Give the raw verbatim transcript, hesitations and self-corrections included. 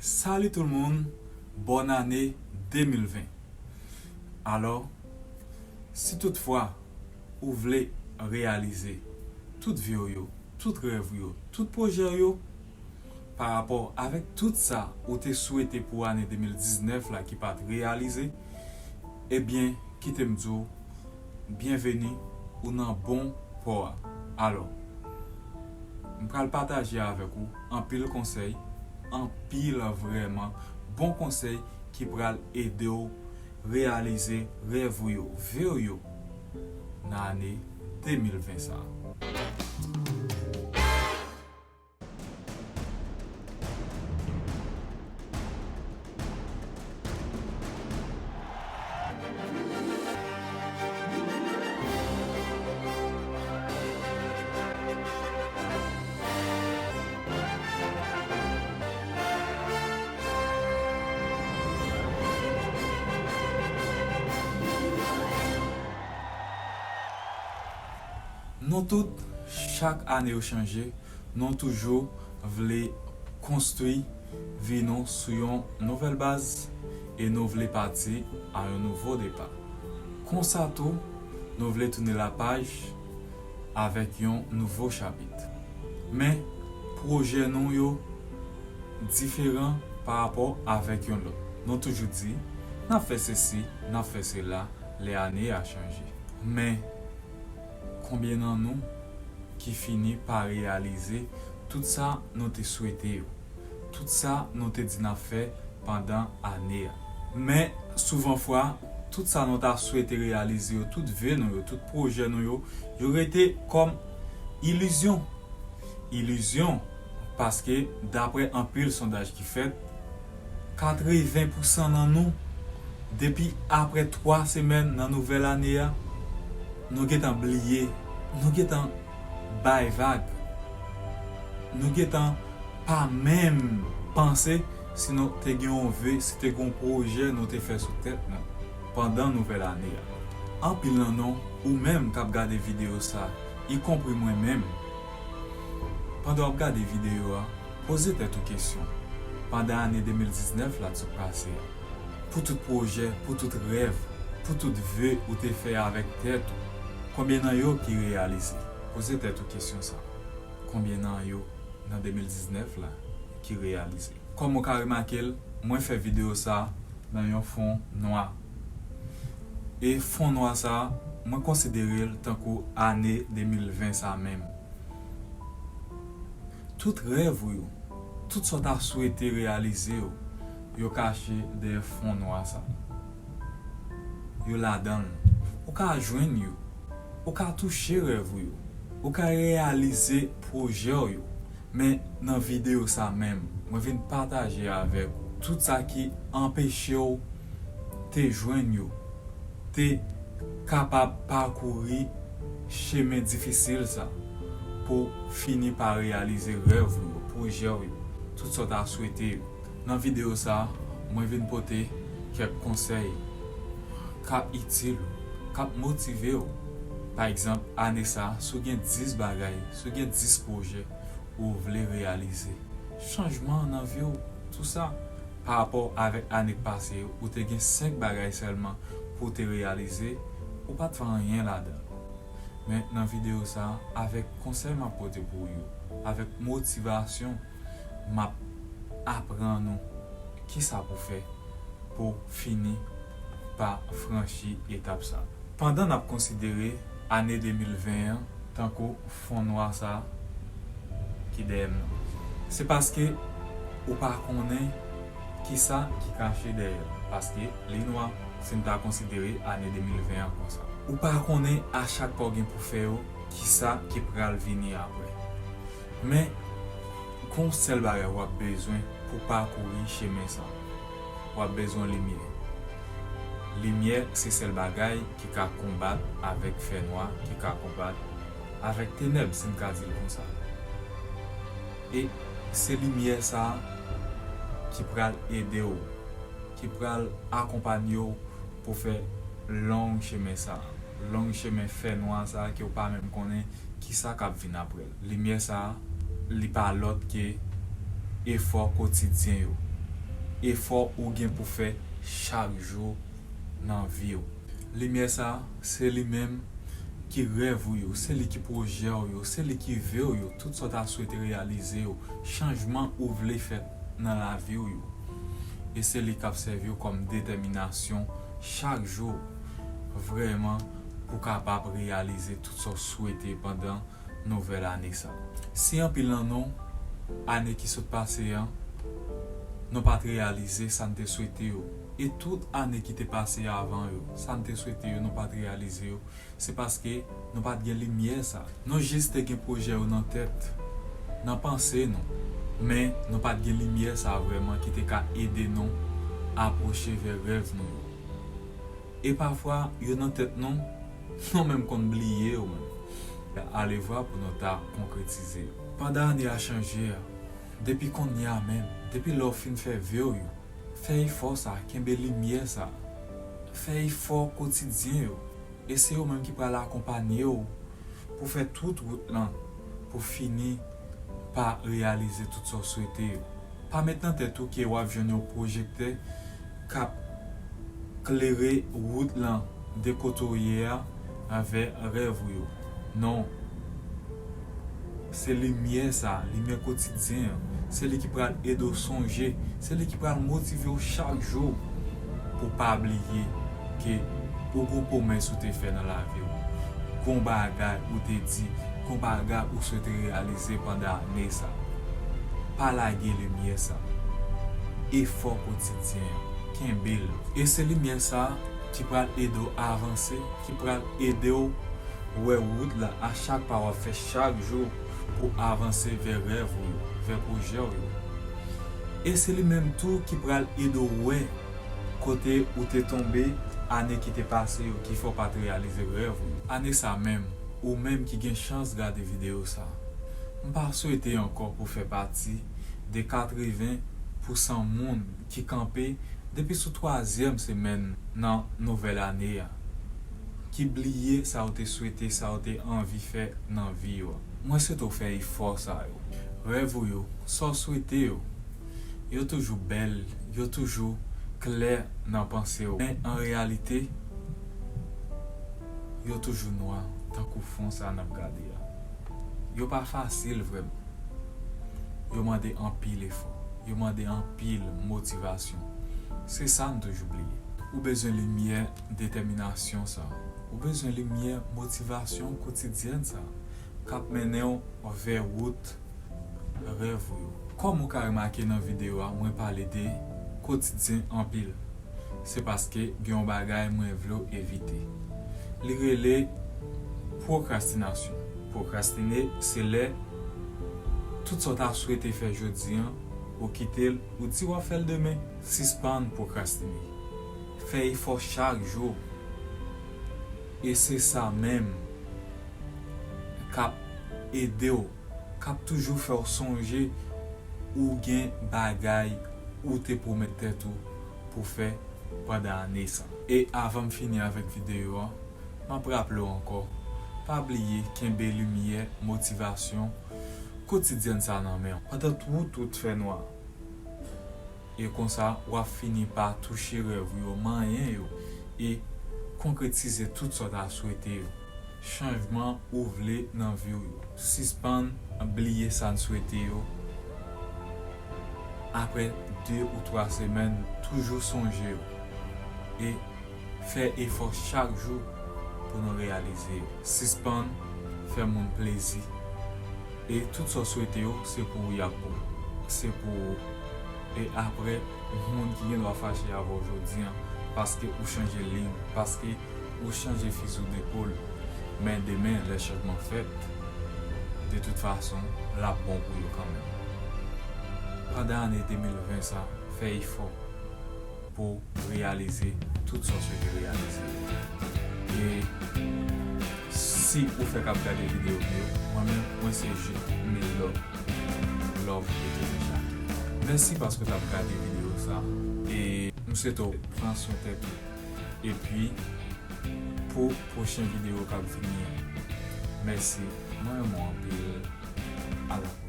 Salut tout le monde, bonne année deux mille vingt. Alò, si toutfwa ou vle reyalize tout vi w yo, tout rèv ou yo, tout pwojè w yo, pa rapò avèk tout sa ou te swete pou ane de mil diznèf la ki pa t reyalize, ebyen, kite m di w, byenveni, ou nan bon pò a. Alò, m pral pataje avèk ou anpil konsèy, anpil vrèman bon konsèy ki pral ede w reyalize rèv ou yo, ve w yo nan ane de mil ven sa a. Nou tout, chak ane yo chanje, nou toujou vle konstwi vi nou sou yon nouvèl baz e nou vle pati a yon nouvo depa. Konsa tou, nou vle tounen lapaj avèk yon nouvo chapit. Men, pwojè nou yo diferan pa rapò avèk yon lòt. Nou toujou di, n ap fè sesi, n ap fè sela, lè ane a chanje. Men, konbyen nan nou ki fini pa reyalize tout sa nou te swete yo, tout sa nou te di n ap fè pandan ane a? Men, souvan fwa, tout sa nou ta swete reyalize yo, tout ve nou yo, tout pwojè nou yo, yo rete kòm ilizyon. Ilizyon, paske, daprè anpil sondaj ki fèt, katreven pousan nan nou, depi aprè twa semèn nan nouvèl ane a, nou gentan bliye, nou gentan bay vag, nou gentan pa menm panse si nou te gen yon ve, si te gen yon pwojè nou te fè sou tèt nou pandan nouvèl ane a. Anpil nan nou, ou menm k ap gade videyo sa, ikonpri mwen menm, pandan w ap gade videyo a, poze tèt ou kesyon, pandan ane de mil diznèf la t sot pase a, pou tout pwojè, pou tout rèv, pou tout ve ou te fè avèk tèt ou, konbyen nan yo ki reyalize? Poze tèt ou kesyon sa. Konbyen nan yo nan de mil diznèf la ki reyalize? Kòm ou ka remake l, mwen fè videyo sa nan yon fon nwa. E fon nwa sa, mwen konsidere l tankou ane de mil ven sa menm. Tout rèv ou yo, tout sa w ta swete reyalize yo, yo kache dèyè fon nwa sa. Yo ladan l. Ou ka jwenn yo. Ou ka touche rèv ou yo. Ou ka reyalize pwojè w yo. Men nan videyo sa menm, mwen vin pataje avèk ou tout sa ki anpeche w te jwenn yo, te kapab pakouri chemen difisil sa pou fini pa reyalize rèv ou yo, pwojè w yo, tout sa w ta swete yo. Nan videyo sa, mwen vin pote kèk konsèy k ap itil ou, k ap motive w. Pa egzanp, ane sa, si w gen dis bagay, si w gen dis pwojè ou vle reyalize, chanjman nan vi w, tou sa, pa rapò avèk ane k pase yo, ou te gen senk bagay sèlman pou w te reyalize, ou pa t fè anyen ladan l. Men nan videyo sa, avèk konsèy m ap pote pou w yo, avèk motivasyon m ap aprann ou kisa pou fè pou w fini pa franchi etap sa. Pandan n ap konsidere ane de mil ven an tankou fon nwa sa ki dèyè m nan, se paske ou pa konnen kisa ki kache dèyè l, paske li nwa si n ta konsidere ane de mil ven an konsa. Ou pa konnen a chak pa w gen pou fè yo, kisa ki pral vini apre. Men, gon sèl bagay w ap bezwen pou pakouri chemen sa. W ap bezwen limyè. Limyè se sèl bagay ki ka konbat avèk fènwa, ki ka konbat avèk tenèb, si n ka di l konsa. E se limyè sa a ki pral ede w, ki pral akonpanye w pou fè long chemen sa a, long chemen fènwa sa a ke w pa menm konnen kisa k ap vin apre l. Limyè sa a, li pa lòt ke efò kotidyen yo. efò ou gen pou fè chak jou nan vi w. Limyè sa a, se li menm ki rèv ou yo, se li ki pwojè w yo, se li ki ve w yo, tout sa w ta swete reyalize yo, chanjman ou vle fè nan lavi w yo. E se li k ap sèvi w kòm detèminasyon chak jou, vrèman, pou w kapab reyalize tout sa w swete pandan nouvèl ane sa. Si anpil nan nou, ane ki sot pase an, nou pa t reyalize sa n te swete yo, e tout ane ki te pase avan yo, sa n te swete yo, nou pa t reyalize yo, se paske nou pa t gen limyè sa. Nou jis te gen pwojè yo nan tèt, nan panse nou, men nou pa t gen limyè sa vrèman ki te ka ede nou apwoche vè rèv nou yo. E pafwa, yo nan tèt nou, nou menm konn bliye yo menm. Alevwa pou nou ta konkretize yo. Pandan ane a chanje a, depi kounye a menm, depi lè w fin fè ve w yo, fè efò sa, kenbe limyè sa. Fè efò kotidyen yo. E se yo menm ki pral akonpanye w pou fè tout wout lan, pou fini pa reyalize tout sa w swete yo. Pa met nan tèt ou ke w ap jwenn yon pwojektè k ap klere wout lan de kote w ye a avè rèv ou yo. Non. Se limyè sa, limyè kotidyen an, se li ki pral ede w sonje, se li ki pral motive w chak jou pou w pa bliye ke ou gon pwomès ou te fè nan lavi w, gon bagay ou te di, gon bagay ou swete reyalize pandan ane sa. Pa lage limyè sa. Efò kotidyen an, kenbe l. E se limyè sa ki pral ede w avanse, ki pral ede w wè wout la a chak pa w ap fè chak jou pou avanse vè rèv ou yo, vè pwojè w yo. E se li menm tou ki pral ede w wè kote ou te tonbe ane ki te pase yo, ki fè w pa t reyalize rèv ou yo. Ane sa menm, ou menm ki gen chans gade videyo sa, m pa swete ankò pou fè pati de katreven pousan moun ki kanpe depi sou twazyèm semèn nan nouvèl ane a, ki bliye sa w te swete, sa w te anvi fè nan vi yo a. Mwen swete w fè efò sa yo. Rèv ou yo, sa w swete yo, yo toujou bèl, yo toujou klè nan panse w. Men an reyalite, yo toujou nwa, tankou fon sa n ap gade a. Yo pa fasil vrèman. Yo mande anpil efò. Yo mande anpil motivasyon. Se sa n toujou bliye. Ou bezwen limyè detèminasyon sa. Ou bezwen limyè motivasyon kotidyèn sa k ap mennen w vè wout rèv ou yo. Kòm ou ka remake nan videyo a, mwen pale de kotidyen anpil. Se paske gen yon bagay mwen vle w evite. Li rele pwokrastinasyon. Pwokrastine, se lè tout sa w ta swete fè jodi an, ou kite l, ou di w ap fè l demen. Sispann pwokrastine. Fè efò chak jou. E se sa menm k ap ede w, k ap toujou fè w sonje ou gen bagay ou te pwomèt tèt ou pou fè pandan ane sa. E avan m fini avèk videyo a, m ap raple w ankò, pa bliye kenbe limyè motivasyon kotidyèn sa nan men w. Pandan tout wout fè nwa, e konsa, w ap fini pa touche rèv ou yo, manyen yo, e konkretize tout sa w ta swete yo. Chanjman ou vle nan vi w yo. Sispann bliye sa n swete yo. Apre de ou twa semèn, toujou sonje yo. E fè efò chak jou pou nou reyalize yo. Sispann fè moun plezi. E tout sa w swete yo, se pou ou y ap bon. Se pou ou. E apre, moun ki gen dwa fache avè w jodi an, paske ou chanje liy, paske ou chanje fizi w depòl. Men demen, lè chanjman fèt, de tout fason, l ap bon pou yo kanmenm. Pandan ane de mil ven sa, fè efò pou w reyalize tout sa w swete reyalize. E si ou fèk ap gade videyo m yo, mwen menm, mwen se Jude Mil Love. Love pou tout chak. Mèsi paske w t ap gade videyo sa. E m swete w pran swen tèt ou. Epi, pou pwochen videyo k ap vini an, mèsi. Mwen renmen w anpil. Ala.